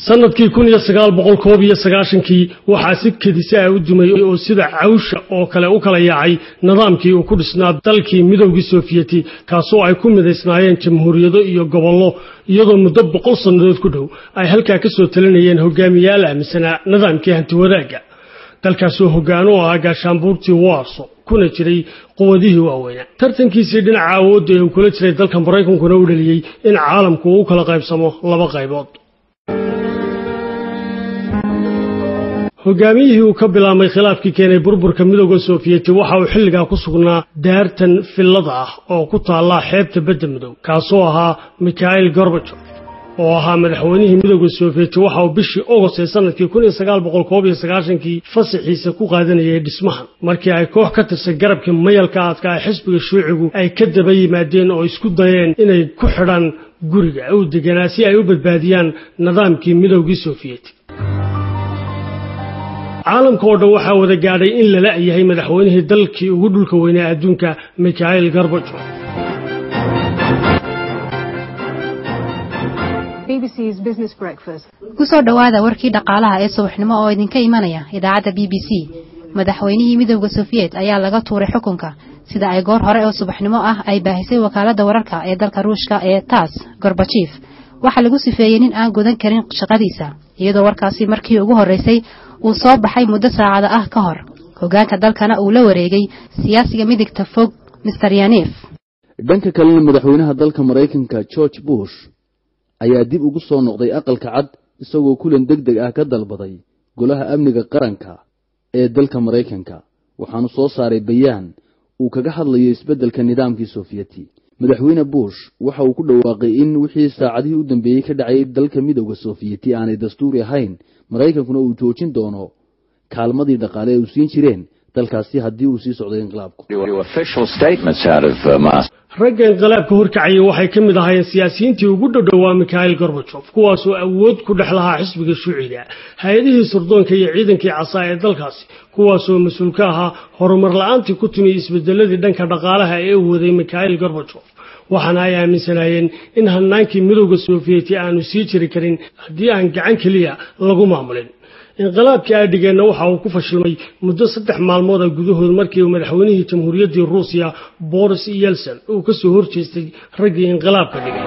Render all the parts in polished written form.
Sanadkii 1991-kii waxaa si kedisa ah u dumay oo sida cawsha oo kale u kala yaacay nidaamkii uu ku dhisnaa dalkii Midowgii Soofiyeti, kaasoo ay ku midaysnaayeen jamhuuriyado iyo gobollo, iyadoo muddo 100 sannadood ku dhow ay halkaa ka soo talinayeen hogaamiyaal aaminsanaa nidaamkii hantiwadaagga dalkaasoo hoggaan u ahaa gaashaanbuurtii Warso, kuna jiray quwadihii waaweynaa. Tartankiisii dhinaca awoodda ee uu kula jiray dalka Maraykankuna u dhaliyey in caalamku uu u kala qaybsamo laba qaybood. Hogaamiyihii uu ka bilaabmay khilaafkii keenay burburka Midowda Soofiyeti waxa uu xilligaa ku sugnaa daartan fillada ah oo ku taalla xeebta Badda Madow, kaasoo ahaa Mikhail Gorbajof oo ahaa madaxweynihii Midowda Soofiyeti. Waxa uu bishii Ogost ee sanadkii 1991-kii fasaxiisa ku qaadanayay dhismahan markii ay koox ka tirsan garabkii mayalka adka ee xisbiga Shuucigu ay ka daba yimaadeen oo isku dayeen inay ku xidhaan guriga uu deganaa si ay u badbaadiyaan nidaamkii Midowgii Soofiyeti. Caalamka oo dhan waxaa wada gaadhay in lala yahay madaxweynihii dalkii ugu dhulka weynaa adduunka, Mikhail Gorbajof. Kusoo dhowaada warkii dhaqaalaha ee subaxnimo oo idinka imanaya idaacadda BBC. Madaxweynihii Midowda Sofiyeet ayaa laga tuuray xukunka, sida ay goor hore oo subaxnimo ah ay baahisay wakaaladda wararka ee dalka Ruushka ee TASS. Gorbajif waxaa lagu sifeeyey nin aan gudan karin shaqadiisa, iyadoo warkaasi markii ugu horreysay uu soo baxay muddo saacada ah ka hor, hoggaanka dalkana uu la wareegay siyaasiga midigta fog Mister Yanif. Dhanka kalena, madaxweynaha dalka Maraykanka George Bush ayaa dib ugu soo noqday Aqalka Cad, isagoo kulan deg deg ah ka dalbaday Golaha Amniga Qaranka ee dalka Maraykanka. Waxaanu soo saaray bayaan uu kaga hadlayo isbeddelka nidaamkii Soofiyeti. Madaxweyne Bush waxa uu ku dhawaaqay in wixii saacadihii u dambeeyey ka dhacay dalka Midowda Soofiyeti aanay dastuuri ahayn, Maraykankuna uu joojin doono kaalmadii dhaqaale ee uu siin jireen dalkaasi haddii uu sii socday inqilaabku. Ragga inqilaabka horkacayay waxay ka mid ahaayeen siyaasiyiintii ugu dhodhowaa Mikhail Gorbajof, kuwaasoo awood ku dhex lahaa xisbiga Shuuciga, hay-adihii sirdoonka iyo ciidankii casaa ee dalkaasi, kuwaasoo mas-uul ka ahaa horumar la-aantii ku timi isbedeladii dhanka dhaqaalaha ee uu waday Mikhail Gorbajof. Waxaana ay aaminsanaayeen in hanaankii Midowda Soofiyeti aanu sii jiri karin haddii aan gacan keliya lagu maamulin. Inqilaabkii ay dhigeenna waxa uu ku fashilmay muddo 3 maalmood a gudahood markii uu madaxweynihii jamhuuriyaddii Ruusiya Boris Yelson uu ka soo horjeestay raggii inqilaabka dhigay.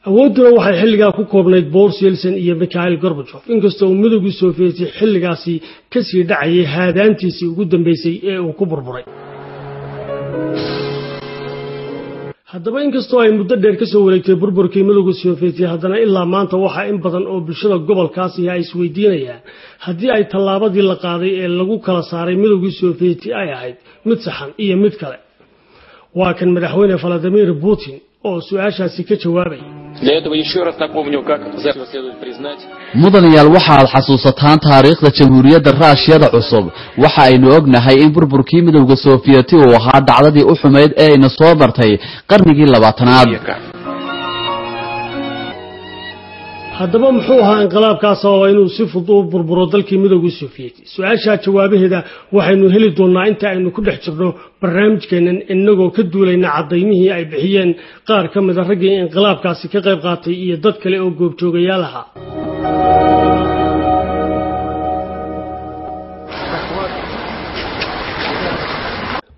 Awoodduna waxay xilligaa ku koobnayd Boris Yelson iyo Mikhail Gorbajof, inkastoo uu Midowgii Soofiyeti xilligaasi kasii dhacayay haadaantiisii ugu dambeysay ee uu ku burburay. Haddaba, inkastoo ay muddo dheer ka soo wareegtay burburkii Midowda Soofiyeti, haddana ilaa maanta waxaa in badan oo bulshada gobolkaasi ay isweydiinayaan haddii ay tallaabadii la qaaday ee lagu kala saaray Midowgii Soofiyeti ay ahayd mid saxan iyo mid kale. Waa kan madaxweyne Valadimir Putin oo su-aashaasi ka jawaabaya. Mudanayaal, waxaad xasuusataan taariikhda Jamhuuriyadda Raashiyada cusub. Waxa aynu ognahay in burburkii Midowda Soofiyeti uu ahaa dhacdadii u xumayd ee ayna soo martay qarnigii 20aad. Haddaba, muxuu ahaa inqilaabkaa sababa inuu si fudud u burburo dalkii Midowgii Soofiyeti? Su-aashaa jawaabaheeda waxaynu heli doonnaa inta aynu ku dhex jirno barnaamijkeennan, innagoo ka duulayna caddaymihii ay bixiyeen qaar ka mida raggii inqilaabkaasi ka qayb qaatay iyo dad kale oo goobjoogayaal ahaa.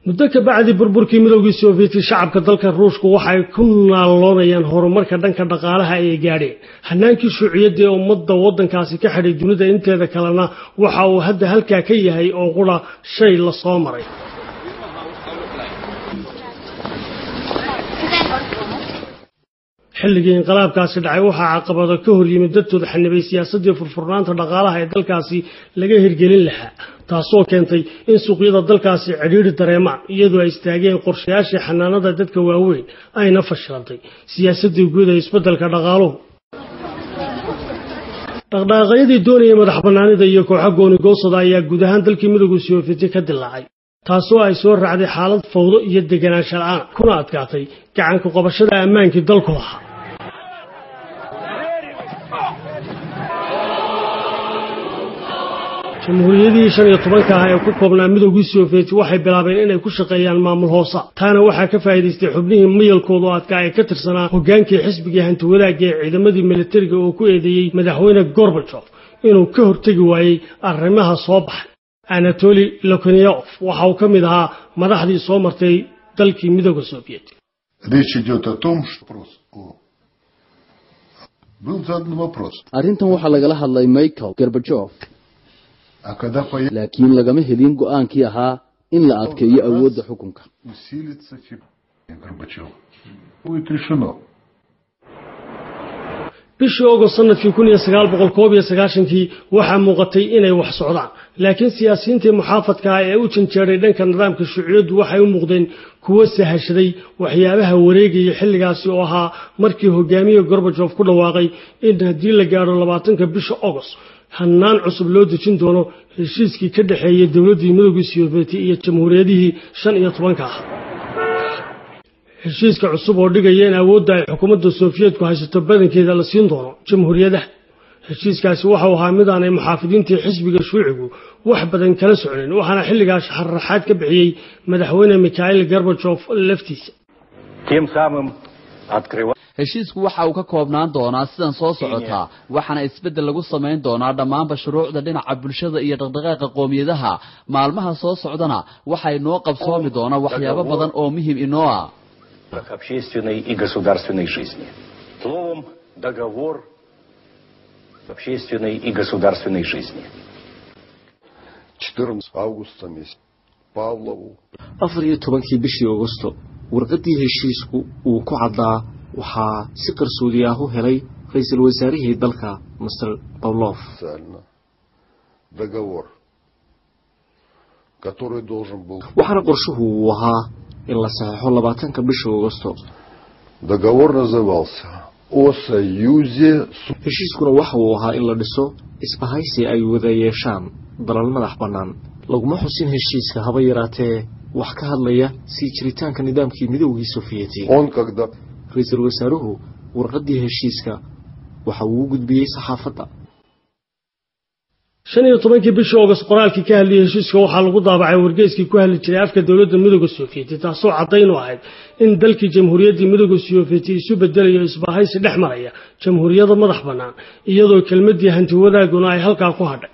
Muddo ka bacdi burburkii Midowgii Soofiyeti, shacabka dalka Ruushku waxay ku naalloonayaan horumarka dhanka dhaqaalaha ay gaadheen. Hanaankii shuuciyadda ee ummadda waddankaasi ka xidhay dunida inteeda kalena waxa uu hadda halkaa ka yahay oo qura shay la soo maray. Xilligii inqilaabkaasi dhacay waxaa caqabado ka hor yimid dadtooda xanibay siyaasaddii furfurnaanta dhaqaalaha ee dalkaasi laga hirgelin lahaa, taasoo keentay in suuqyada dalkaasi cidhiidhi dareemaan, iyadoo ay istaageen qorshayaashii xanaanada dadka waaweyn, ayna fashilantay siyaasaddii guud ee isbeddelka dhaqaaluhu. Dhaqdhaqaaqyadii doonayay madax bannaanida iyo kooxo goonigoosada ayaa guud ahaan dalkii Midowga Soofiyeti ka dilaacay, taasoo ay soo raacday xaalad fawdo iyo deganaansha la-aan, kuna adkaatay gacanku qabashada ammaankii dalku lahaa. Jamhuuriyadihii 15-ka ah ee ku koobnaa Midowgii Sofiyeeti waxay bilaabeen inay ku shaqeeyaan maamul hoosa. Taana waxaa ka faa'iidaystay xubnihii mayalkoodu adkaa ee ka tirsanaa hoggaankii xisbigii hantiwadaagga ee ciidamadii militariga oo ku eedeeyey madaxweyne Gorbajof inuu ka hortegi waayey arrimaha soo baxay. Anatoli Lokoniyof waxa uu ka mid ahaa madaxdii soo martay dalkii Midowga Sofiyeeti. Речь идет о том, что вопрос о был задан вопрос. Arrintan waxaa lagala hadlay Michael Gorbajof, А когда появится laakiin lagama helin go'aankii ahaa in la adkeeyo awoodda xukunka. Усилится Горбачев, будет решено. Bishii Ogost sanadkii 1991-kii waxaa muuqatay inay wax socdaan, laakiin siyaasiyiintii muxaafadka ah ee u janjeeray dhanka nidaamka shuuciyaddu waxay u muuqdeen kuwo sahashaday waxyaabaha wareegaya xilligaasi oo ahaa markii hogaamiye Gorbajof ku dhawaaqay in haddii la gaadho 20-ka bisha Ogost hannaan cusub loo dejin doono heshiiskii ka dhexeeyey dowladdii Midowgii Sofiyeeti iyo jamhuuriyadihii 15-ka ah. Heshiiska cusub oo dhigaya in awoodda ay xukuumadda Sofiyeetku haysato badankeeda la siin doono jamhuuriyadaha. Heshiiskaasi waxau ahaa mid aanay muxaafidiintii xisbiga shuucigu wax badan kala socnin, waxaana xilligaas xarraxaad ka bixiyey madaxweyne Mikhail Gorbajof laftiisa. Тем самым открывая Heshiisku waxa uu ka koobnaan doonaa sidan soo socotaa, waxaana isbeddel lagu samayn doonaa dhammaanba shuruucda dhinaca bulshada iyo dhaqdhaqaaqa qoomiyadaha. Maalmaha soo socdana waxay noo qabsoomi doonaa waxyaabo badan oo muhim inoo ah общественной и государственной жизни. Словом, договор общественной и государственной жизни. 14 августа месяца Павлову 14-kii bishii Augosto warqaddii heshiisku uu ku caddaa waxaa si qarsoodi ah u helay ra-iisul wasaarihii dalka, Mister Pavlov. Официально договор, который должен был Waxaana qorshuhu uu ahaa in la saxeixo 20-ka bisha Augosto. Договор назывался «О союзе Heshiiskuna waxa uu ahaa in la dhiso isbahaysi ay wada yeeshaan dalal madax bannaan. Laguma xusin heshiiska haba yaraatee wax ka hadlaya sii jiritaanka nidaamkii Midowgii Sofiyeeti. Он когда Ra-iisul wasaaruhu warqaddii heshiiska waxa uu u gudbiyey saxaafadda. 15-kii bishii Ogost qoraalkii ka hadlayay heshiiska waxaa lagu daabacay wargeyskii ku hadli jiray afka dowladda Midowga Sofiyeeti, taasoo caddayn u ahayd in dalkii jamhuuriyaddii Midowga Sofiyeeti isu bedelayo isbahaysi dhex maraya jamhuuriyadda madax bannaan, iyadoo kelmaddii hanti wadaaguna ay halkaa ku hadhay.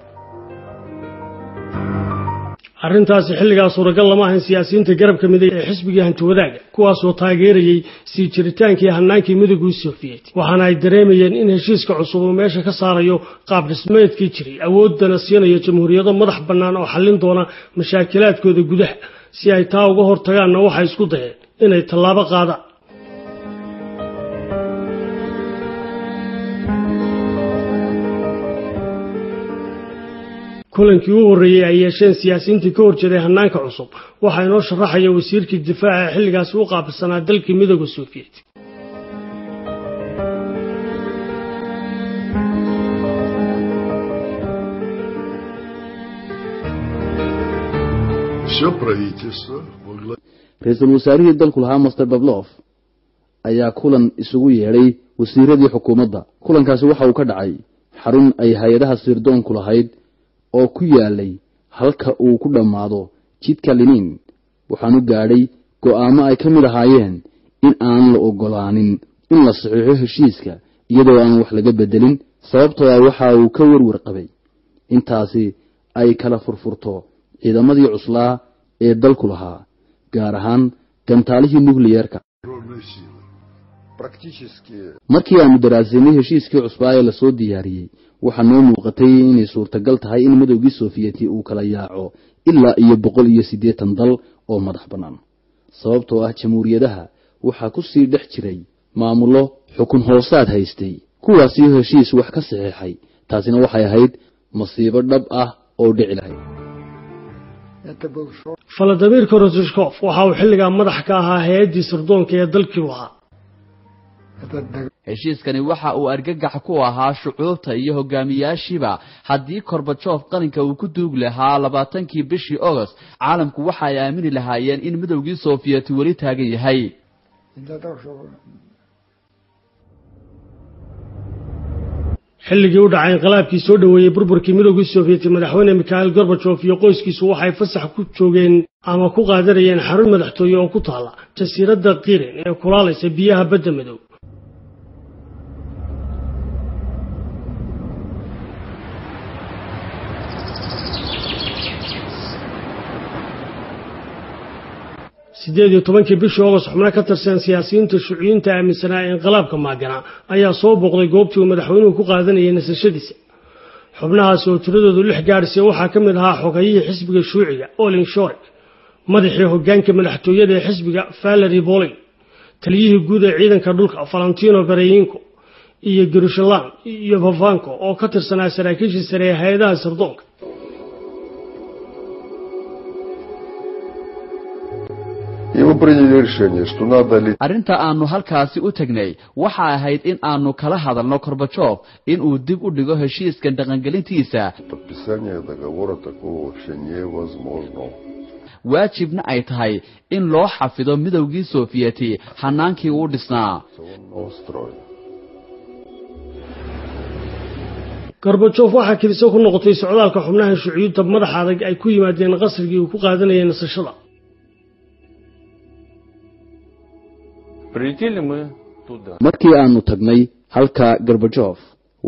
Arrintaasi xilligaa suuragal lama ahayn siyaasiyiinta garabka miday ee xisbigii hanti wadaaga, kuwaasoo taageerayey sii jiritaankii hanaankii Midowgii Sofiyeeti, waxaana ay dareemayeen in heshiiska cusub uu meesha ka saarayo qaab dhismeedkii jiray, awooddana siinayo jamhuuriyado madax bannaan oo xallin doona mashaakilaadkooda gudaha. Si ay taa uga hortagaanna waxay isku dayeen inay tallaabo qaadaan. Kulankii u horreeyey ay yeesheen siyaasiyiintii ka horjeeday hannaanka cusub waxaa inoo sharaxaya wasiirkii difaaca ee xilligaasi u qaabilsanaa dalkii Midowga Sofiyeeti. Все правительство во главе Ra-iisul wasaarihii dalku lahaa, Mister Pavlov, ayaa kulan isugu yeedhay wasiiradii xukuumadda. Kulankaasi waxa uu ka dhacay xarun ay hay-adaha sirdoonku lahayd oo ku yaalay halka uu ku dhammaado jidka Linin, waxaanu gaadhay go'aamo ay ka mid ahaayeen in aan la oggolaanin in la saxiixo heshiiska iyadoo aan wax laga beddelin, sababtoo ah waxa uu ka werwer qabay intaasi ay kala furfurto ciidamadii cuslaa ee dalku lahaa, gaar ahaan gantaalihii nukliyeerka. Вооруженные силы. Практически Markii aanu daraasaynay heshiiskii cusbaa ee lasoo diyaariyey, waxaa noo muuqatay inay suurtagal tahay in Midowgii Sofiyeeti uu kala yaaco ilaa iyo 180 dal oo madax bannaan, sababtoo ah jamhuuriyadaha waxaa ku sii dhex jiray maamullo xukun hoosaad haystay, kuwaasiyo heshiis wax ka saxiixay. Taasina waxay ahayd masiibo dhab ah oo dhici lahayd. Это был шок. Valadimir Koroshkov waxa uu xilligaa madax ka ahaa hay-addii sirdoonka ee dalkii lahaa. Этот договор Heshiiskani waxa uu argagax ku ahaa shucuubta iyo hogaamiyaashiiba. Haddii Korbajof qalinka uu ku duug lahaa 20-kii bishii Agost, caalamku waxa ay aamini lahaayeen in Midowgii Sofiyeeti weli taagan yahay. Для того, чтобы Xilligii u dhacay inqilaabkii soo dhoweeyey burburkii Midowgii Sofiyeeti, madaxweyne Mikhail Gorbajof iyo qoyskiisu waxay fasax ku joogeen ama ku qaadanayeen xarun madaxtooye oo ku taala jasiiradda Qirin ee kulaalaysa biyaha badda madow. 18-kii bishii Ogost, xubno ka tirsan siyaasiyiinta shuuciyiinta aaminsanaa ee inqilaabka maagana ayaa soo booqday goobtii uu madaxweynuhu ku qaadanayay nasashadiisa. Xubnahaasi oo tiradoodu 6 gaadhisay waxaa ka mid ahaa xogayihii xisbiga shuuciga Olin Shorek, madaxii hoggaanka madaxtooyada ee xisbiga Valery Bolin, taliyihii guud ee ciidanka dhulka Valentino Bereyinko iyo Gerushalan iyo Vavanko oo ka tirsanaa saraakiishii sare ee hay-adaha sirdoonka. И мы приняли решение, что надо ли Arrinta aanu halkaasi u tegnay waxa ahayd in aanu kala hadalno Gorbajof in uu dib u dhigo heshiiskan dhaqangelintiisa. Подписание договора такого вообще невозможно. Waajibna ay tahay in loo xafido Midowgii Soofiyeti hanaankii uu dhisnaa. Строя. Gorbajof waxaa keliso ku noqotay socdaalka xubnaha shuuciyinta madaxa adag ay ku yimaadeen qasrigii uu ku qaadanayay nasashada. Прилетели мы туда. Markii aanu tagnay halka Gorbajof,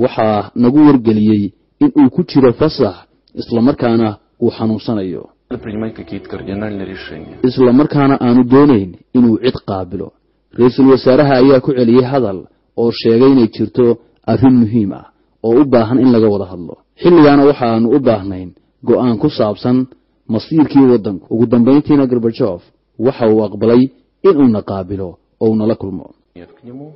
waxaa nagu wargeliyey in uu ku jiro fasax, islamarkaana uu xanuunsanayo. Надо принимать какие-то кардинальные решения. Isla markaana aanu doonayn inuu cid qaabilo. Ra-iisul wasaaraha ayaa ku celiyey hadal oo sheegay inay jirto arrin muhiim ah oo u baahan in laga wada hadlo. Xilligaana waxa aanu u baahnayn go'aan ku saabsan masiirkii waddanku. Ugu dambayntiina Gorbajof waxa uu aqbalay inuuna qaabilo oo uu nala kulmo. Нет, к нему.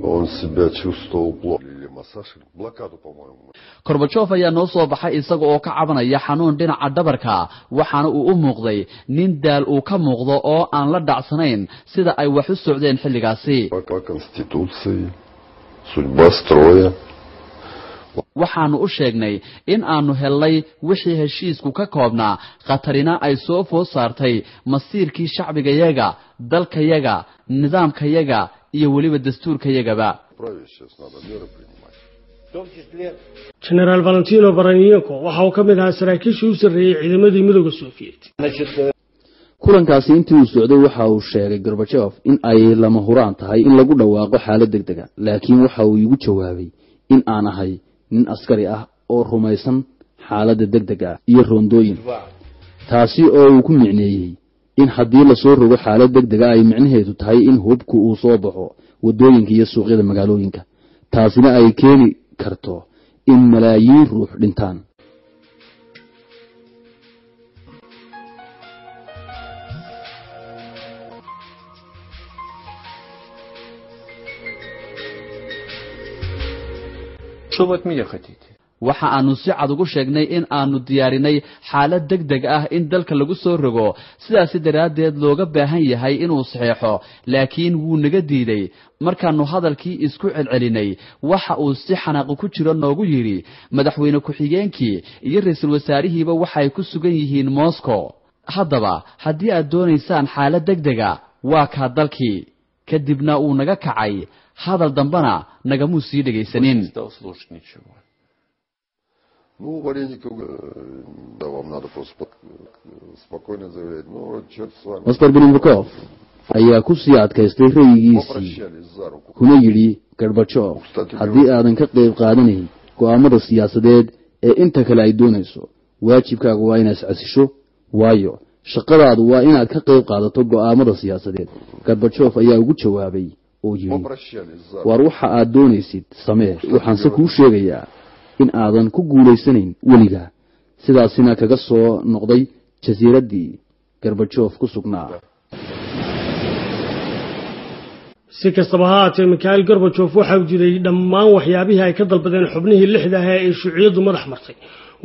Он себя чувствовал плохо. Или массаж, или блокаду, по-моему. Gorbajof ayaa noo soo baxay isaga oo ka cabanaya xanuun dhinaca dhabarka, waxaana uu u muuqday nin daal uu ka muuqdo oo aan la dhacsanayn sida ay wax u socdeen xilligaasi. По Конституции, судьба строя. Waxaannu u sheegnay in aanu hellay wixii heshiisku ka koobnaa, khatarina ay soo food saartay masiirkii shacbigayaga, dalkayaga, nidaamkayaga iyo weliba dastuurkayagaba. Праве сейчас надо меры принимать. В том числе Genaraal Valentino Baranienko waxa uu ka mid ahaa saraakiishii u sarreeyey ciidamadii Midowda Sofiyeet. Значит, Kulankaasi intii uu socday waxa uu sheegay Gorbajof in ay lama huraan tahay in lagu dhawaaqo xaalad deg dega, laakiin waxa uu iigu jawaabay in aan ahay nin askari ah oo rumaysan xaaladda deg deg ah iyo roondooyin, taasi oo uu ku micneeyey in haddii lasoo rogo xaalad deg dega ay micnaheedu tahay in hubku uu soo baxo waddooyinka iyo suuqyada magaalooyinka, taasina ay keeni karto in malaayiin ruux dhintaan. Что вы от меня хотите? Waxa aanu si cad ugu sheegnay in aanu diyaarinay xaalad deg deg ah in dalka lagu soo rogo, sidaasi daraaddeed looga baahan yahay inuu saxeexo, laakiin wuu naga diiday. Markaannu hadalkii isku celcelinay, waxa uu si xanaaqi ku jiro noogu yidhi: madaxweyne ku-xigeenkii iyo ra-iisul wasaarihiiba waxay ku sugan yihiin Moscow, haddaba haddii aad doonaysaan xaalad deg dega, waa kaa dalkii. Kadibna uu naga kacay, hadal dambena nagamuu sii dhegaysanin. Не стал слушать ничего. Ну, Вареников, да, вам надо просто спокойно заявлять. Ну, черт с вами. Master Primakov ayaa ku sii adkaystay ra'yigiisii, Попрощались за руку. kuna yidhi Gorbajof: haddii aadan ka qayb qaadanayn go'aamada siyaasadeed ee inta kale ay doonayso, waajibkaagu waa inaad iscasisho, waayo shaqadaadu waa inaad ka qayb qaadato go'aamada siyaasadeed. Gorbajof ayaa ugu jawaabay oo yidhi: Попрощались за руку. Waar waxa aad doonaysid samee, waxaanse kuu sheegayaa in aadan ku guulaysanayn weliga. Sidaasina kaga soo noqday jasiiraddii Gorbajof ku sugnaa. Si kastaba ha haatee, Mikhail Gorbajof waxa uu diiday dhammaan waxyaabihii ay ka dalbadeen xubnihii lixda ahaa ee shuuciyaddu madax martay,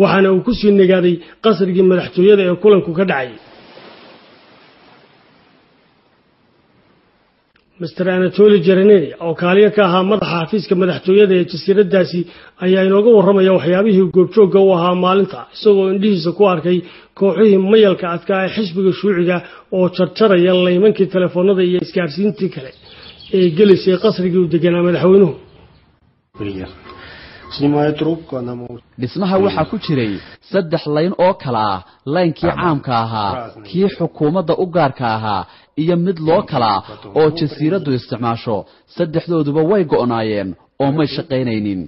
waxaana uu ku sii nagaaday qasrigii madaxtooyada ee kulanku ka dhacayay. Mister Anatoli Jereneni oo kaaliyo ka ahaa madaxa xafiiska madaxtooyada ee jasiiraddaasi ayaa inooga warramaya waxyaabihii goobjoogga u ahaa maalinta, isagoo indhihiisa ku arkay kooxihii mayalka adkaa ee xisbiga shuuciga oo jarjaraya laymankii telefoonada iyo isgaarsiintii kale ee gelisay qasrigii u deganaa madaxweynuhu. Dhismaha waxaa ku jiray 3 layn oo kala ah: laynkii caamka ahaa, kii xukuumadda u gaarka ahaa iyo mid loo kala oo jasiiraddu isticmaasho. 3dooduba way go'naayeen oo may shaqaynaynin.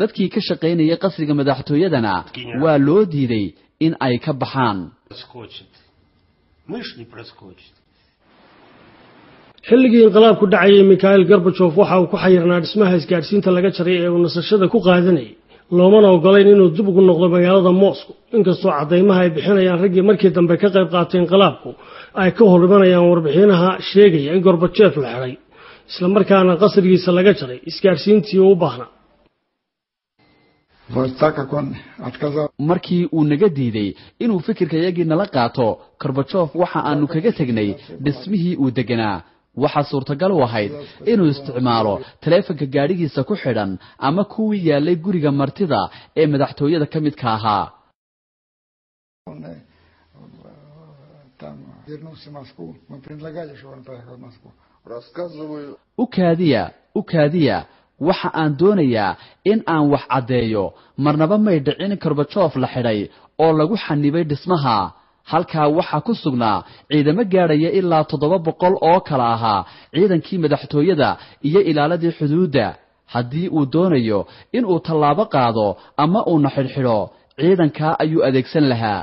Dadkii ka shaqaynayay qasriga madaxtooyadana waa loo diiday in ay ka baxaan. Xilligii inqilaabku dhacayay, Mikhail Gorbachev waxa uu ku xayirnaa dhismaha isgaadhsiinta laga jaray ee uu nasashada ku qaadanayay, loomana ogolayn inuu dib ugu noqdo magaalada Moscow, inkastoo caddaymaha ay bixinayaan raggii markii dambe ka qayb qaatay inqilaabku ay ka hor imanayaan warbixinaha sheegaya in Gorbachev la xidhay islamarkaana qasrigiisa laga jaray isgaadhsiintii uu u baahnaa. Markii uu naga diiday inuu fikirkayagii nala qaato, Gorbachev waxa aanu kaga tegnay dhismihii uu deganaa. Waxaa suurtagal u ahayd inuu isticmaalo taleefanka gaadhigiisa ku xidhan ama kuwii yaallay guriga martida ee madaxtooyada ka midka ahaa. U kaadiya, u kaadiya, waxa aan doonayaa in aan wax caddeeyo. Marnaba may dhicin Gorbachev la xidhay oo lagu xanibay dhismaha. Halkaa waxaa ku sugnaa ciidamo gaadhaya ilaa 700 oo kala ahaa ciidankii madaxtooyada iyo ilaaladii xuduudda. Haddii uu doonayo in uu tallaabo qaado ama uuna xidhxidho, ciidankaa ayuu adeegsan lahaa.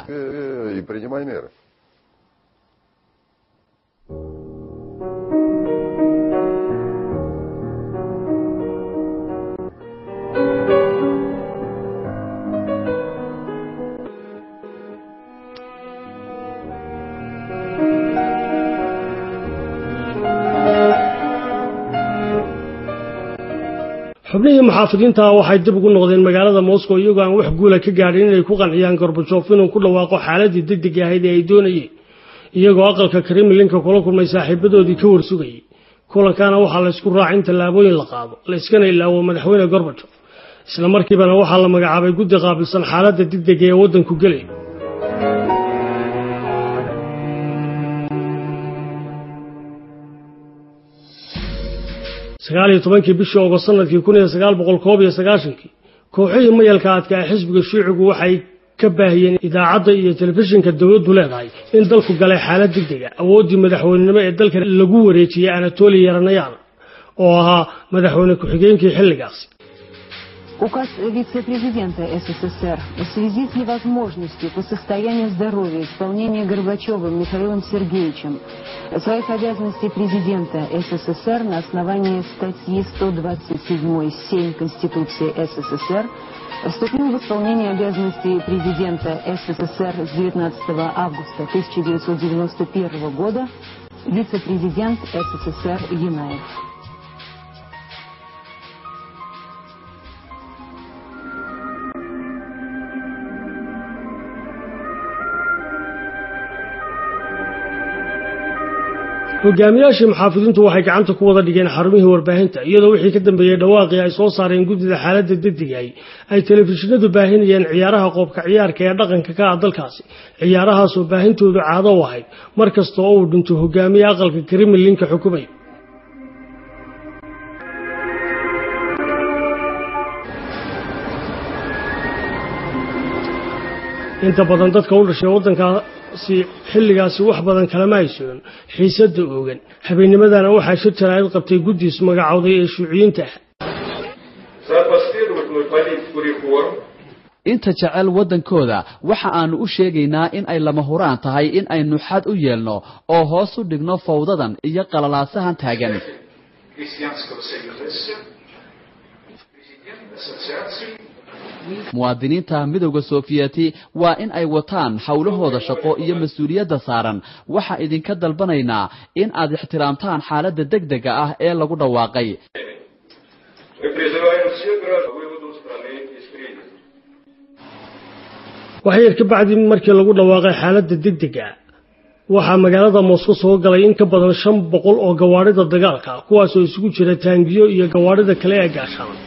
Xubnihii muxaafidiinta waxay dib ugu noqdeen magaalada Moscow iyagoo aan wax guula ka gaadhin inay ku qanciyaan Gorbachev inuu ku dhawaaqo xaaladii degdeg ahayd ee ay doonayeen, iyagoo aqalka Kremlinka kula kulmay saaxiibadoodii ka warsugayay. Kulankaana waxaa la isku raacay in tallaabooyin la qaado, la iskana ilaawo madaxweyne Gorbachev. Isla markiibana waxaa la magacaabay guddi qaabilsan xaaladda degdega ee waddanku gelay. 19kii bishii Ogost sanadkii 1991kii, kooxihii mayalka adkaa ee xisbiga shuucigu waxay ka baahiyeen idaacadda iyo telefishinka dowladdu leedahay in dalku galay xaalad degdega. Awooddii madaxweynenimo ee dalka lagu wareejiyey Anatoli Yerenayan oo ahaa madaxweyne ku-xigeenkii xilligaasi. Указ вице-президента СССР в связи с невозможностью по состоянию здоровья исполнения Горбачевым Михаилом Сергеевичем своих обязанностей президента СССР на основании статьи 127.7 Конституции СССР вступил в исполнение обязанностей президента СССР с 19 августа 1991 года вице-президент СССР Янаев. Hogaamiyaashii muxaafidiintu waxay gacanta ku wada dhigeen xarumihii warbaahinta, iyadoo wixii ka dambeeyey dhawaaqii ay soo saareen guddida xaaladda degdegay ay telefishinadu baahinayeen ciyaaraha qoobka ciyaarka ee dhaqanka ka ah dalkaasi, ciyaarahaasoo baahintoodu caado u ahayd mar kasta oo uu dhinto hogaamiye aqalka Kremlinka xukumay. Inta badan dadka u dhashay waddankaasi xilligaasi wax badan kalama haysoon xiisadda oogan. Habeennimadana waxaa shir jaraa'id qabtay guddiis magacowday ee shuuciyiinta ah. Inta jecel waddankooda waxa aanu u sheegaynaa in ay lama huraan tahay in aynu xad u yeelno oo hoos u dhigno fawdadan iyo qalalaasahan taagan. Muwaadiniinta midowda Sofiyeeti waa in ay wataan howlahooda shaqo iyo mas-uuliyadda saaran. Waxaa idinka dalbanaynaa in aad ixtiraamtaan xaaladda degdega ah ee lagu dhawaaqay. Wax yar ka bacdi markii lagu dhawaaqay xaaladda degdega ah, Waxaa magaalada Moscow soo galay in ka badan 500 oo gawaarida dagaalka, kuwaasoo isugu jira taangiyo iyo gawaarida kale ee gaashaaman.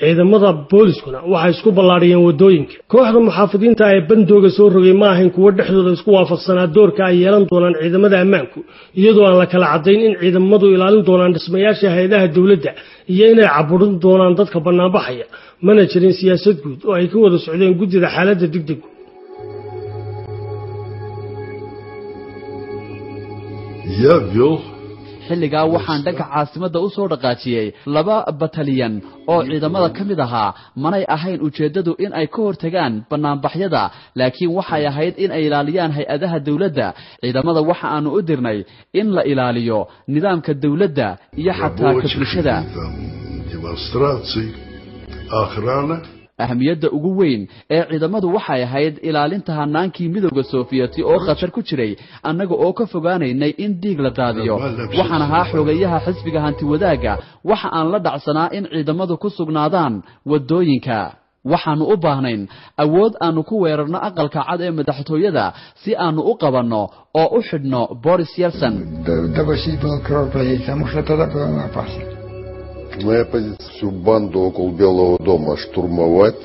Ciidamada booliskuna waxay isku ballaadhiyeen waddooyinka. Kooxda muxaafidiinta ee bandooga soo rogay ma ahayn kuwo dhexdooda isku waafaqsanaa doorka ay yeelan doonaan ciidamada ammaanku, iyadoo aan la kala caddayn in ciidamadu ilaalin doonaan dhismayaasha hay-adaha dowladda iyo inay caburin doonaan dadka bannaanbaxaya. Mana jirin siyaasad guud oo ay ka wada socdeen guddida xaaladda degdegu. Я вел Xilligaa waxaan dhanka caasimadda u soo dhaqaajiyey 2 bataliyan oo ciidamada ka mid ahaa. Manay ahayn ujeeddadu in ay ka hortagaan bannaanbaxyada, laakiin waxay ahayd in ay ilaaliyaan hay-adaha dowladda. Ciidamada waxa aanu u dirnay in la ilaaliyo nidaamka dowladda iyo xataa ka рабочих bulshada. Или там демонстраций, охрана Ahamiyadda ugu weyn ee ciidamadu waxay ahayd ilaalinta hanaankii Midowda Soofiyeti oo khatar ku jiray, annaga oo ka fogaanaynay in dhiig la daadiyo. Waxaan ahaa xogayaha xisbiga hantiwadaagga. Waxa aan la dhacsanaa in ciidamadu ku sugnaadaan waddooyinka. Waxaannu u baahnayn awood aanu ku weerarno Aqalka Cad ee madaxtooyada si aanu u qabanno oo u xidhno Boris Yelson. Допустить было кровопролитие, потому что тогда было опасно. Моя позиция: всю банду около Белого дома штурмовать,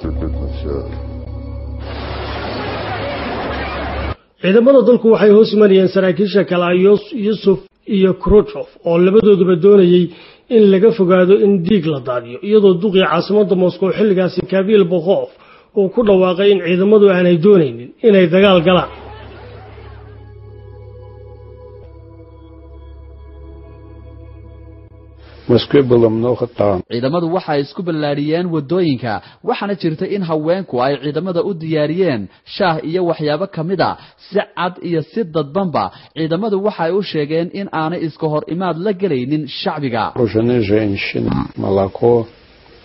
все. Ciidamada dalku waxay hoos imanayeen saraakiisha kale ah Yusuf iyo Khrushchev, oo labadooduba doonayay in laga fogaado in dhiig la daadiyo, iyadoo duqii caasimadda Moscow xilligaasi Kabil Bokhov uu ku dhawaaqay in ciidamadu aanay doonaynin inay dagaal galaan. В Москве было много танков. Ciidamadu waxay isku ballaadhiyeen waddooyinka, waxaana jirta in haweenku ay ciidamada u diyaariyeen shaah iyo waxyaabo ka mid a. Si cad iyo si dadbanba ciidamadu waxay u sheegeen in aanay iska hor imaad la gelaynin shacbiga. Вооружены женщины, молоко,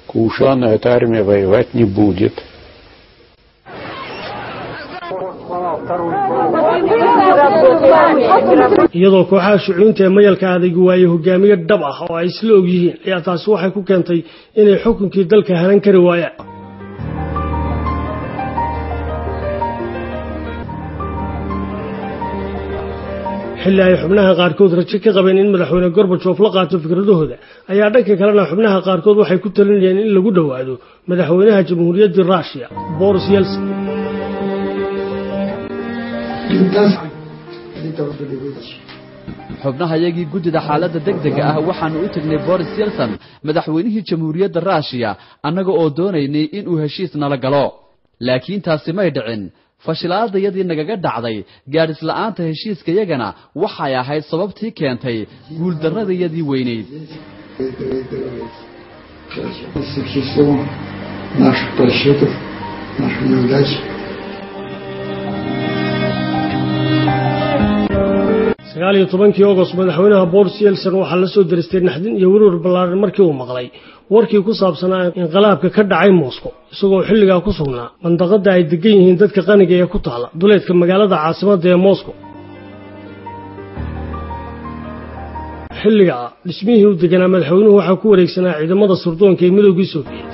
кушала, но эта армия воевать не будет. Iyadoo kooxaha shucuunta ee mayalka adaygu waayey hogaamiye dhab ah oo ay isla og yihiin, ayaa taasi waxay ku keentay inay xukunkii dalka hanan kari waayaan. Xilli ay xubnaha qaarkood rajo ka qabeen in madaxweyne Gorbajof la qaato fikradahooda, ayaa dhanka kalena xubnaha qaarkood waxay ku talinayeen in lagu dhowaado madaxweynaha Jamhuuriyadda Ruushiya Boris Yeltsin. Они должны были выйти. Xubnahayagii guddida xaaladda degdega ah waxaanu u tegnay Boris Yelson, madaxweynihii Jamhuuriyadda Ruushiya, annaga oo doonaynay inuu heshiis nala galo, laakiin taasi may dhicin. Fashilaadayadii nagaga dhacday gaadhisla'aanta heshiiskayagana waxay ahayd sababtii keentay guuldarradayadii weynayd. К числу наших просчетов, наших неудач. 19-kii Agost madaxweynaha Boris Yeltsin waxaa la soo deristay naxdin iyo werwar ballaaran markii uu maqlay warkii ku saabsanaa inqilaabka ka dhacay Moscow, isagoo xilligaa ku sugnaa mandaqada ay degan yihiin dadka qaniga ee ku taala duleedka magaalada caasimadda ee Moscow. Xilligaa dhismihii u deganaa madaxweynuhu waxaa ku wareegsanaa ciidamada sirdoonka ee Midowgii Soviet.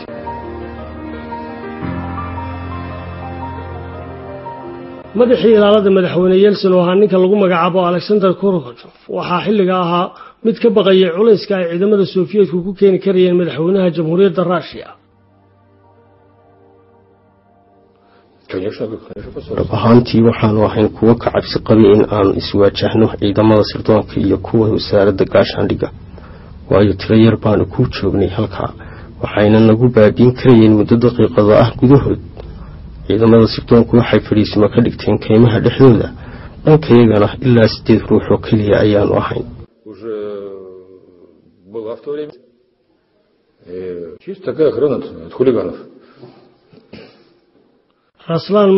Madaxii ilaalada madaxweyne Yeltsin oo ahaa ninka lagu magacaabo Alexander Khrushchev waxaa xilliga ahaa mid ka baqayay culayska ay ciidamada Sofiyeetku ku keeni karayeen madaxweynaha Jamhuuriyadda Ruushiya. Dhab ahaantii waxaanu ahayn kuwo ka cabsi qabay in aanu iswaajahno ciidamada sirdoonka iyo kuwa wasaaradda gaashaandhigga, waayo tiro yar baanu ku joognay halkaa, waxayna nagu baabiin karayeen muddo daqiiqado ah gudahood. Ciidamada sirdoonku waxay fadhiisimo ka dhigteen kaymaha dhexdooda. Dhankayagana ilaa 8 ruux oo keliya ayaanu ahayn. Уже была в то время. Чисто такая охрана от хулиганов. Raslan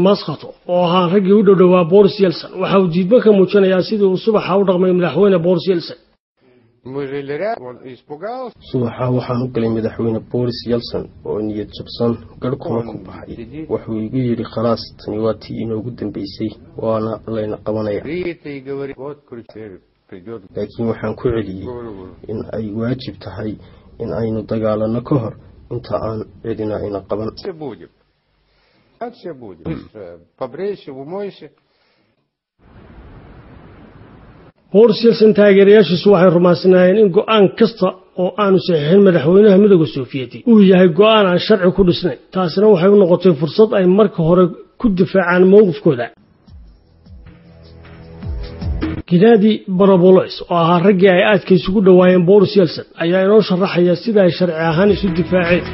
Maskhatov oo ahaa raggii u dhowdhowaa Boris Yeltsin waxa uu diidmo ka muujinayaa sidii uu subaxa u dhaqmay madaxweyne Boris Yeltsin. Мы жили рядом, он испугался. Subaxa waxaan u galay madaxweyne Boris Yeltsin oo niyad jabsan, garhkuna ku baxay. Wuxuu igu yidhi: "Khalaas, tani waa tii inoogu dambaysay, waana layna qabanaya." И говорит, вот, короче, придет. Laakiin waxaan ku celiyey in ay waajib tahay in aynu dagaalanno ka hor inta aan cidina ina qaban. Будем. Все будет. Быстро побрейся, умойся. Boris Yeltsin taageerayaashiisu waxay rumaysnaayeen in go'aan kasta oo aanu saxiixin madaxweynaha midowda Sofiyeeti uu yahay go'aan aan sharci ku dhisnayn. Taasina waxay u noqotay fursad ay marka hore ku difaacaan mowqifkooda. Gennady Barabolos oo ahaa raggii ay aadka isugu dhowaayeen Boris Yeltsin ayaa inoo sharaxaya sida ay sharci ahaan isu difaaceen.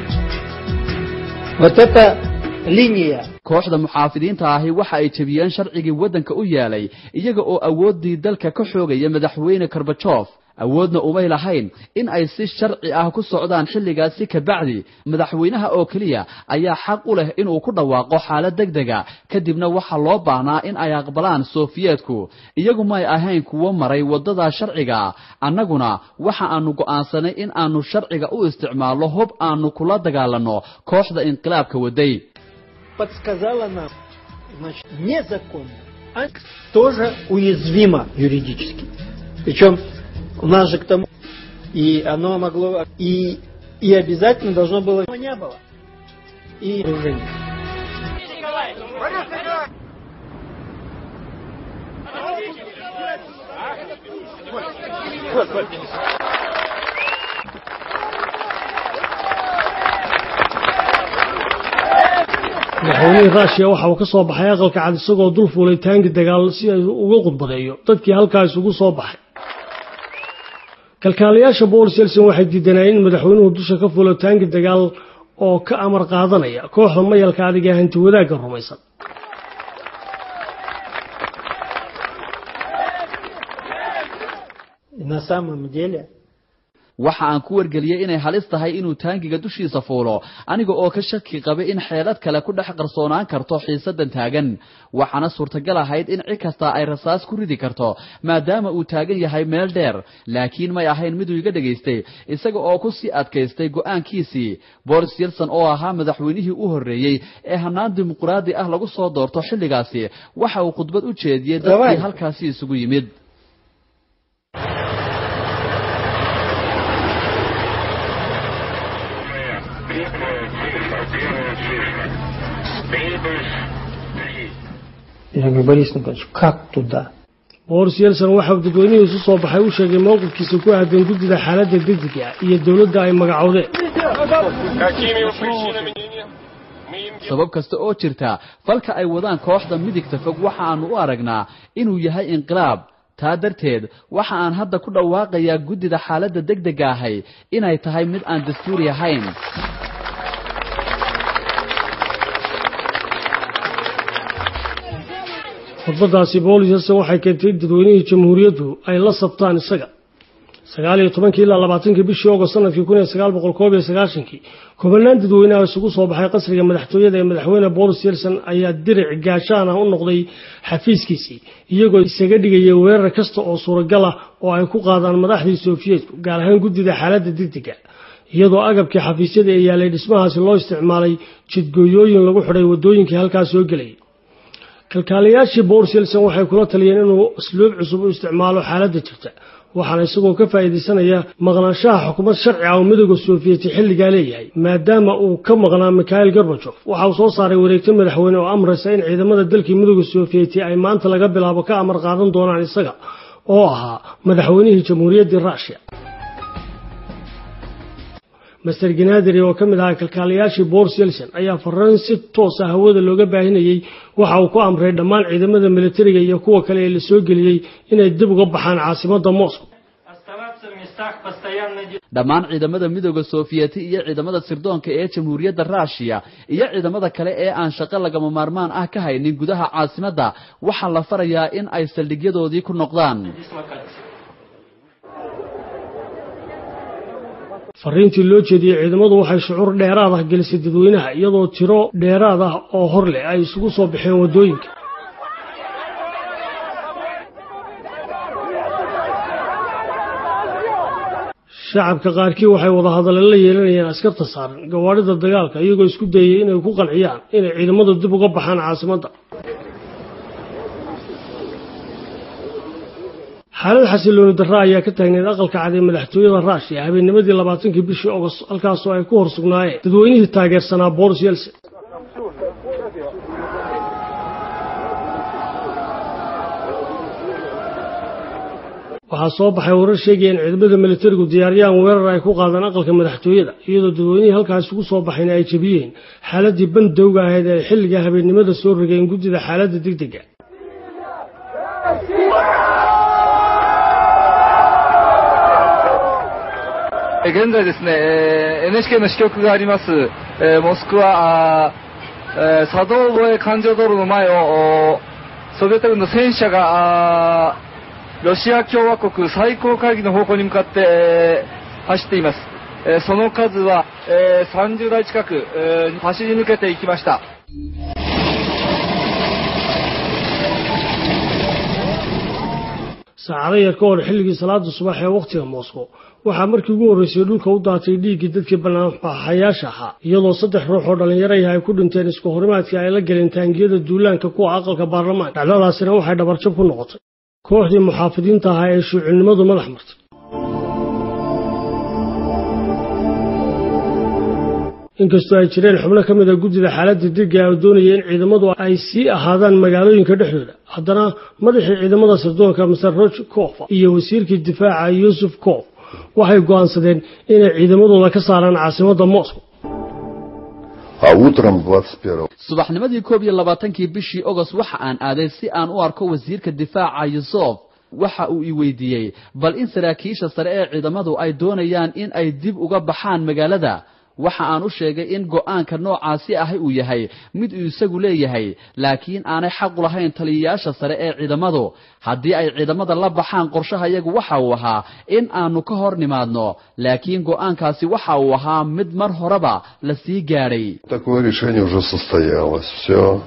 Kooxda muxaafidiinta ahi waxa ay jebiyeen sharcigii waddanka u yeelay iyaga oo awooddii dalka ka xoogaya madaxweyne Gorbachev. Awoodna umay lahayn in ay si sharci ah ku socdaan xilligaasi. Kabacdi madaxweynaha oo keliya ayaa xaq u leh inuu ku dhawaaqo xaalad degdega, kadibna waxaa loo baahnaa in ay aqbalaan Sofiyeetku. Iyagu may ahayn kuwo maray waddada sharciga. Annaguna waxa aanu go'aansanay in aanu sharciga u isticmaalno hub aanu kula dagaalanno kooxda inqilaabka waday. Подсказала нам, значит, незаконно, а тоже уязвимо юридически. Причем у нас же к тому, и оно могло, и обязательно должно было, не было, и вооружение. Madaxweynihii Ruushiya waxa uu ka soo baxay aqalka cad isagoo dul fuulay taangi dagaal si ay uga khudbadeeyo dadkii halkaa isugu soo baxay. Kalkaaliyaasha Boris Yeltsin waxay diidanayeen in madaxweynuhu dusha ka fuulo taangi dagaal oo ka amar qaadanaya kooxda mayalka adag ee hanti wadaagga rumaysan. На самом деле Waxa aan ku wargeliyey inay halis tahay inuu taangiga dushiisa fuulo, aniga oo ka shaki qabay in xeelad kale ku dhex qarsoonaan karto xiisadan taagan. Waxaana suurtagal ahayd in cid kasta ay rasaas ku ridi karto maadaama uu taagan yahay meel dheer, laakiin may ahayn miduu iga dhegaystay isaga oo ku sii adkaystay go'aankiisii. Boris Yeltsin oo ahaa madaxweynihii u horreeyey ee hannaan dimuqraadi ah lagu soo doorto xilligaasi, waxa uu khudbad u jeediyey dadkii halkaasi isugu yimid. Я говорю, Борис Николаевич, как туда? Boris Yeltsin waxa uu dadweynihii isu soo baxay u sheegay mowqifkiisa ku aadan guddida xaaladda degdega ah iyo dowladda ay magacowdeen. Sabab kasta oo jirta, falka ay wadaan kooxda midigta fog waxa aanu u aragnaa inuu yahay inqilaab. Taa darteed waxa aan hadda ku dhawaaqayaa guddida xaaladda degdega ahay inay tahay mid aan dastuuri ahayn. Khudbadaasi Boris Yeltsin waxay keentay in dadweynihii jamhuuriyaddu ay la sabtaan isaga. 19-kii ilaa 20-kii bishii Ogost sanadkii 1991-kii, kumanaan dadweynaha isugu soo baxay qasriga madaxtooyada ee madaxweyne Boris Yeltsin ayaa diric gaashaan ah u noqday xafiiskiisii, iyagoo isaga dhigayay weerar kasta oo suuragal ah oo ay ku qaadaan madaxdii Sofiyeetku, gaar ahaan guddida xaaladda degdega, iyadoo agabkii xafiisyada ee yaalay dhismahaasi loo isticmaalay jidgooyooyin lagu xidhay waddooyinkii halkaas soo gelayay. Kalkaaliyaashii Boris Yeltsin waxay kula taliyeen inuu asluub cusub u isticmaalo xaaladda jirta, waxaana isagoo ka faa'iidaysanaya maqnaanshaha xukuumad sharci ah oo midowda Sofiyeeti xilligaa leeyahay, maadaama uu ka maqnaa Mikhail Gorbachev. Waxa uu soo saaray wareegto madaxweyne oo amraysa in ciidamada dalkii midowda Sofiyeeti ay maanta laga bilaabo ka amar qaadan doonaan isaga oo ahaa madaxweynihii jamhuuriyaddii Ruushiya. Master Gennady oo ka mid ahaa kalkaaliyaashii Boris Yeltsin ayaa farriin si toos ah hawada looga baahinayay waxa uu ku amray dhammaan ciidamada militariga iyo kuwa kale ee la soo geliyey inay dib uga baxaan caasimadda Moscow. Dhammaan ciidamada midowda Sofiyeeti iyo ciidamada sirdoonka ee jamhuuriyadda Ruushiya iyo ciidamada kale ee aan shaqo lagama maarmaan ah ka haynin gudaha caasimadda waxaa la farayaa in ay saldhigyadoodii ku noqdaan. Fariintii loo jeediyey ciidamadu waxay shucuur dheeraad ah gelisay dadweynaha, iyadoo tiro dheeraad ah oo hor leh ay isugu soo baxeen waddooyinka. Shacabka qaarkii waxay wadahadalle la yeelanayeen askarta saaran gawaadhida dagaalka, iyagoo isku dayay inay ku qanciyaan inay ciidamadu dib uga baxaan caasimadda. Xaalad xasilooni darra ayaa ka taagneyd aqalka cad ee madaxtooyada Ruushiya habeennimadii 20-kii bishii Ogost, halkaasoo ay ku hor sugnaayeen dadweynihii taageersanaa Boris Yeltsin. Waxaa soo baxay warar sheegaya in ciidamada militarigu diyaariyaan weerar ay ku qaadaan aqalka madaxtooyada, iyadoo dadweynihii halkaas ugu soo baxayna ay jebiyeen xaaladii bandowga ahayd ee ay xilliga habeennimada soo rogeen guddida xaaladda degdega. 現在ですね、NHK の支局があります、モスクワサドーボエ環状道路の前をソビエト軍の戦車がロシア共和国最高会議の方向に向かって走っています。その数は30台近く走り抜けていきました。 Saacado yar ka hor xilligii salaada subax ee wakhtiga Moscow, waxaa markii ugu horreysay dhulka u daatay dhiiggii dadkii banaanbaxayaasha ahaa, iyadoo 3 ruux oo dhallinyaro ah ay ku dhinteen isku horimaadkii ay la galeen taangiyada duulaanka kuwa aqalka baarlamaanka. Dhacdadaasina waxay dhabarjab ku noqotay kooxdii muxaafidiinta ahaa ee shuucinimadu madax martay. Inkastoo ay jireen xubno ka mid a guddida xaaladda degga oo doonaya in ciidamadu ay sii ahaadaan magaalooyinka dhexdooda, haddana madaxii ciidamada sirdoonka Mr Rochkof iyo wasiirkii difaaca Yuusuf Kof waxay go'aansadeen inay ciidamadooda ka saaraan caasimadda Moscow. А утром 21 Subaxnimadii 21-kii bishii Ogost waxa aan aaday si aan u arko wasiirka difaaca Yusuf. Waxa uu i weydiiyey bal in saraakiisha sare ee ciidamadu ay doonayaan in ay dib uga baxaan magaalada. Waxa aan u sheegay in go'aanka noocaasi ahi uu yahay mid uu isagu leeyahay, laakiin aanay xaq u lahayn taliyayaasha sare ee ciidamadu. Haddii ay ciidamada la baxaan, qorshaha iyagu waxa uu ahaa in aanu ka hor nimaadno, laakiin go'aankaasi waxa uu ahaa mid mar horeba la sii gaadhay. Такое решение уже состоялось. Все.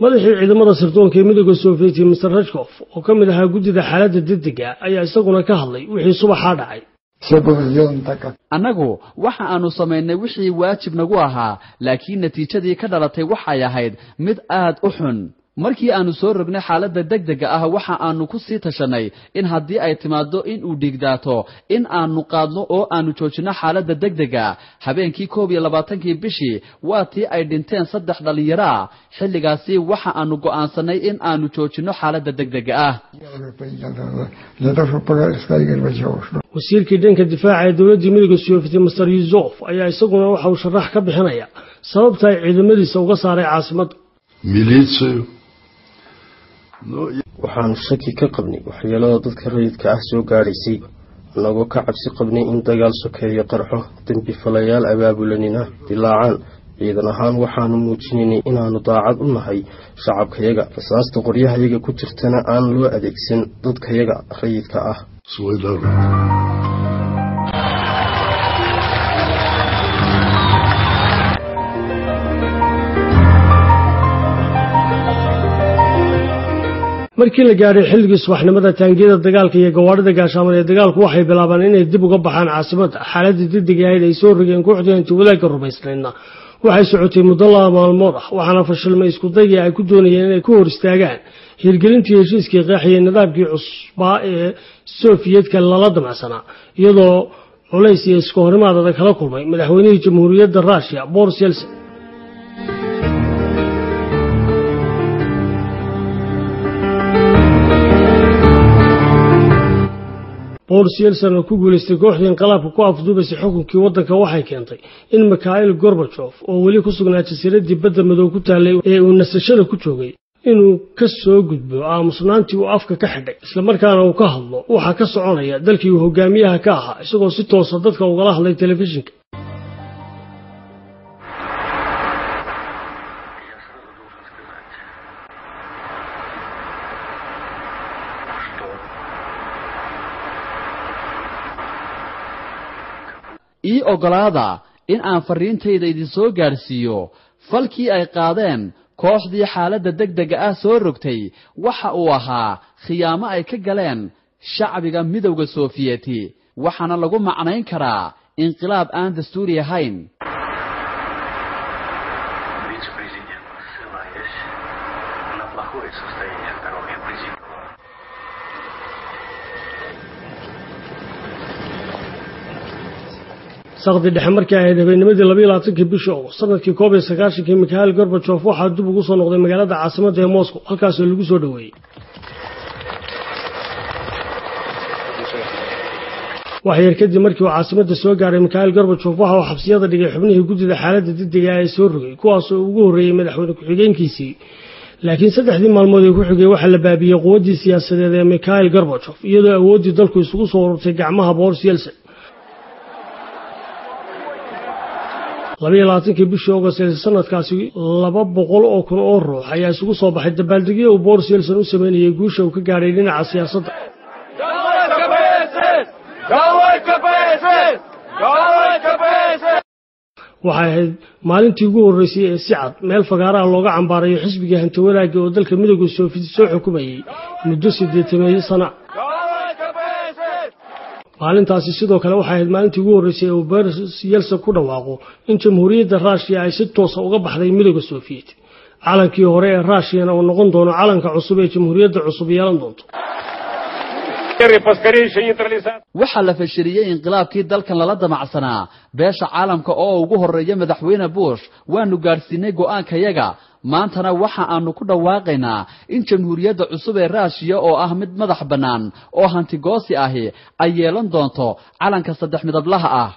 Madaxii ciidamada sirdoonka ee Midowda Sofiyeeti Mr Rajkof oo ka mid ahaa guddida xaaladda degdega ayaa isaguna ka hadlay wixii subaxaa dhacay. Все было сделано так, как Annagu waxa aanu samaynay wixii waajib nagu ahaa, laakiin natiijadii ka dhalatay waxay ahayd mid aad u xun. Markii aanu soo rognay xaaladda degdega ah, waxa aanu ku sii tashanay in haddii ay timaaddo in uu dhiigdaato, in aanu qaadno oo aanu joojinno xaaladda degdega. Habeenkii 21-kii bishii waa tii ay dhinteen 3 dhallinyaro ah. Xilligaasi waxa aanu go'aansanay in aanu joojinno xaaladda degdega ah. Я уже принял для того, чтобы сказать Горбачеву, что Wasiirkii dhanka difaaca ee dowladdii Midowda Sofiyeeti Mr Yuzov ayaa isaguna waxa uu sharax ka bixinaya sababta ay ciidamadiisa uga saaray caasimadda. Милицию. Ну, Waxaanu shaki ka qabnay waxyeelada dadka rayidka ah soo gaadhaysay, annagoo ka cabsi qabnay in dagaal sokeeyo qarxo, dembi falayaal abaabulanina dilaacaan. Ciidan ahaan waxaanu muujinaynay inaannu daacad u nahay shacabkayaga, rasaasta qoryahayaga ku jirtana aan loo adeegsan dadkayaga rayidka ah. Свой народ. Markii la gaadhay xilligii subaxnimada, taangiyada dagaalka iyo gawaadhida gaashaaman ee dagaalku waxay bilaabaan inay dib uga baxaan caasimadda. Xaaladii degdega ahayd ay soo rogeen kooxdii hanti wadaagga rumaysnaydna waxay socotay muddo 2 maalmood ah, waxaana fashilmay iskudaygii ay ku doonayeen inay ku hor istaagaan hirgelintii heshiiskii qeexiyey nidaamkii cusbaa ee Sofiyeedka lala damacsanaa, iyadoo culays iyo iska horimaad adag kala kulmay madaxweynihii Jamhuuriyadda Ruushiya Boris Yeltsin. Boris Yeltsin oo ku guulaystay kooxdii inqilaabka ku afduubaysay xukunkii waddanka waxay keentay in Mikhail Gorbachev oo weli ku sugnaa jasiiraddii badda madow ku taallay ee uu nasashada ku joogay inuu ka soo gudbo aamusnaantii uu afka ka xidhay, islamarkaana uu ka hadlo waxa ka soconaya dalkii uu hogaamiyaha ka ahaa, isagoo si toosa dadka ugala hadlay telefishinka. Ii oggolaada in aan farriintayda idin soo gaadhsiiyo. Falkii ay qaadeen kooxdii xaaladda degdega ah soo rogtay waxa uu ahaa khiyaamo ay ka galeen shacbiga Midowda Sofiyeeti, waxaana lagu macnayn karaa inqilaab aan dastuuri ahayn. Вице-президент, ссылаясь на плохое состояние здоровья президента. Saqdi dhexe markii ahayd habeennimadii 22-kii bishii Ogost sanadkii 91-kii, Mikhail Gorbachev waxaa dib ugu soo noqday magaalada caasimadda ee Moscow, halkaasoo lagu soo dhoweeyey. Wax yar kadib markii uu caasimadda soo gaaray Mikhail Gorbachev waxa uu xabsiyada dhigay xubnihii guddida xaaladda degdega ah ee soo rogay, kuwaasoo ugu horreeyey madaxweyne ku-xigeenkiisii. Laakiin saddexdii maalmood ee ku xigay waxaa la baabiyey quwaddii siyaasadeed ee Mikhail Gorbachev, iyadoo awooddii dalku isugu soo ururtay gacmaha Boris Yeltsin. 22-kii bishii August ee sanadkaasi 200,000 oo ruux ayaa isugu soo baxay dabaaldegyo uu Boris Yeltsin u sameynayay guusha uu ka gaadhay dhinaca siyaasadda. Waxay ahayd maalintii ugu horreysay ee si cad meel fagaaraha looga cambaarayo xisbiga hanti wanaagga oo dalka midowga Soofiyeti soo xukumayay muddo 80 sano. Maalintaasi sidoo kale waxay ahayd maalintii ugu horreysay ee uu Boris Yeltsin ku dhawaaqo in Jamhuuriyadda Raashiya ay si toosa uga baxday midowga Soofiyeti, calankii hore ee Raashiyana uu noqon doono calanka cusub ee Jamhuuriyadda cusub yeelan doonto. Waxaa la fashiliyey inqilaabkii dalkan lala damacsanaa. Beesha caalamka oo ugu horreeya madaxweyne Bush waanu gaadhsiinay go'aankayaga. Maantana waxa aanu ku dhawaaqaynaa in jamhuuriyadda cusub ee Raashiya oo ah mid madax bannaan oo hantigoosi ahi ay yeelan doonto calanka saddex midablaha ah.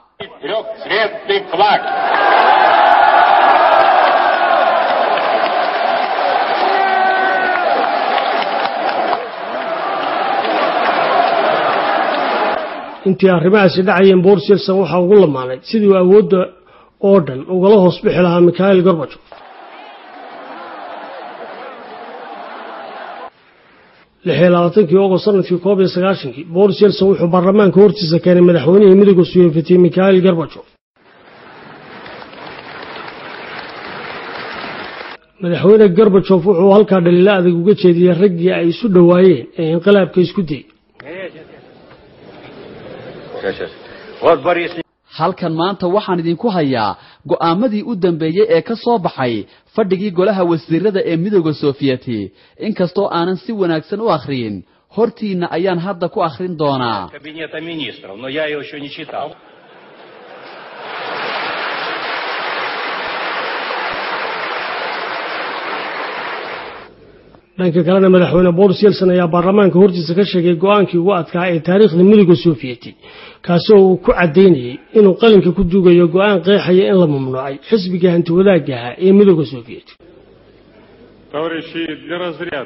Intii arrimahaasi dhacayeen Boris Yeltsin waxa ugu lamaanay sidii uu awoodda oo dhan ugala hoos bixi lahaa Mikhail Gorbachev. 26-kii August sanadkii 91-kii Boris Yeltsin wuxuu baarlamaanka hortiisa keenay madaxweynihii midowga Soofiyeti Mikhail Gorbachev. Madaxweyne Gorbachev wuxuu halkaa dhaliilo adag uga jeediyey raggii ay isu dhowaayeen ee inqilaabka isku dayay. Halkan maanta waxaan idinku hayaa go'aamadii u dambeeyey ee ka soo baxay fadhigii golaha wasiirada ee midowga Soofiyeti. Inkastoo aanan si wanaagsan u akhriyin, hortiinna ayaan hadda ku akhrin doonaa. Dhanka kalena madaxweyne Boris Yeltsin ayaa baarlamaanka hortiisa ka sheegay go'aankii ugu adkaa ee taariikhda midowga Soofiyeti, kaasoo uu ku caddaynayay inuu qalinka ku duugayo go'aan qeexaya in la mamnuucay xisbiga hanti wadaagga ahaa ee midowga Soofiyeti.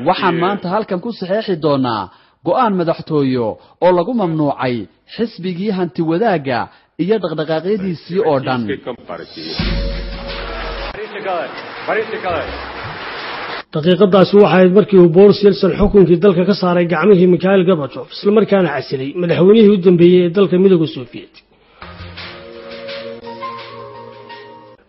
Waxaan maanta halkan ku saxeexi doonaa go'aan madaxtooyo oo lagu mamnuucay xisbigii hanti wadaagga iyo dhaqdhaqaaqyadiisii oo dhan. Daqiiqadaasi waxay ahayd markii uu Boris Yeltsin xukunkii dalka ka saaray gacmihii Mikhail Gorbachev, isla markaana casilay madaxweynihii u dambeeyey ee dalka midowga Soofiyeti.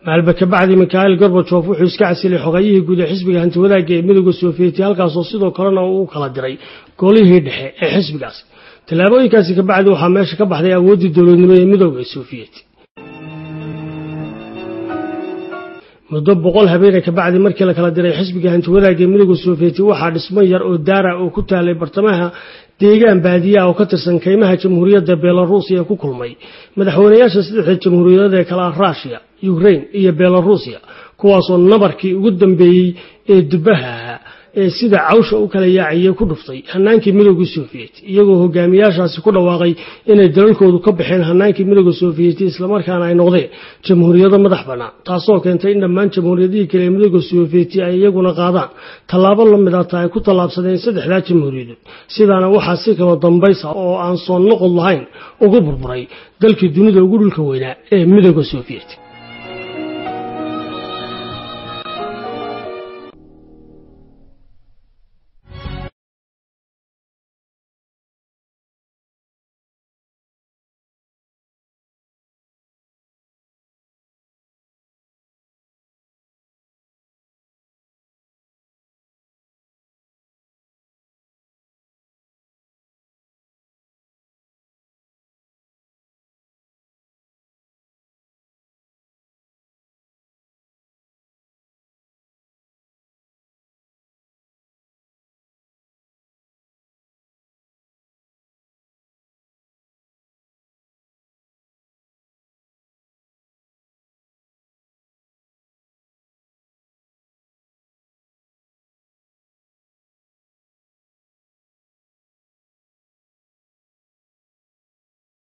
Maalba ka bacdi Mikhail Gorbachev wuxuu iska casilay xogayihii guud ee xisbiga hanti wadaagga ee midowga Soofiyeti, halkaasoo sidoo kalena uu u kala diray golihii dhexe ee xisbigaasi. Tallaabooyinkaasi ka bacdi waxaa meesha ka baxday awooddii dowladnimo ee midowga Soofiyeti. Muddo 100 habeen ka bacdi markii la kala diray xisbiga hanti wadaagga ee midowga Soofiyeti, waxaa dhismo yar oo daara oo ku taalay bartamaha deegaan baadiyaha oo ka tirsan kaymaha Jamhuuriyadda Belarusiya ku kulmay madaxweynayaasha saddexda jamhuuriyadeed ee kala ah Raashiya, Ukraine iyo Belarusiya, kuwaasoo nabarkii ugu dambeeyey ee dubaha ahaa ee sida cawsha u kala yaaciyey ku dhuftay hanaankii midowga Soofiyeti, iyagoo hogaamiyaashaasi ku dhawaaqay inay dalalkoodu ka baxeen hanaankii midowga Soofiyeti islamarkaana ay noqdeen jamhuuriyado madax bannaan, taasoo keentay in dhammaan jamhuuriyadihii kale ee midowga Soofiyeti ay iyaguna qaadaan tallaabo la mid ah ta ay ku tallaabsadeen saddexdaa jamhuuriyadood. Sidaana waxaa si kala dambaysa oo aan soo noqod lahayn ugu burburay dalkii dunida ugu dhulka weynaa ee midowga Soofiyeti.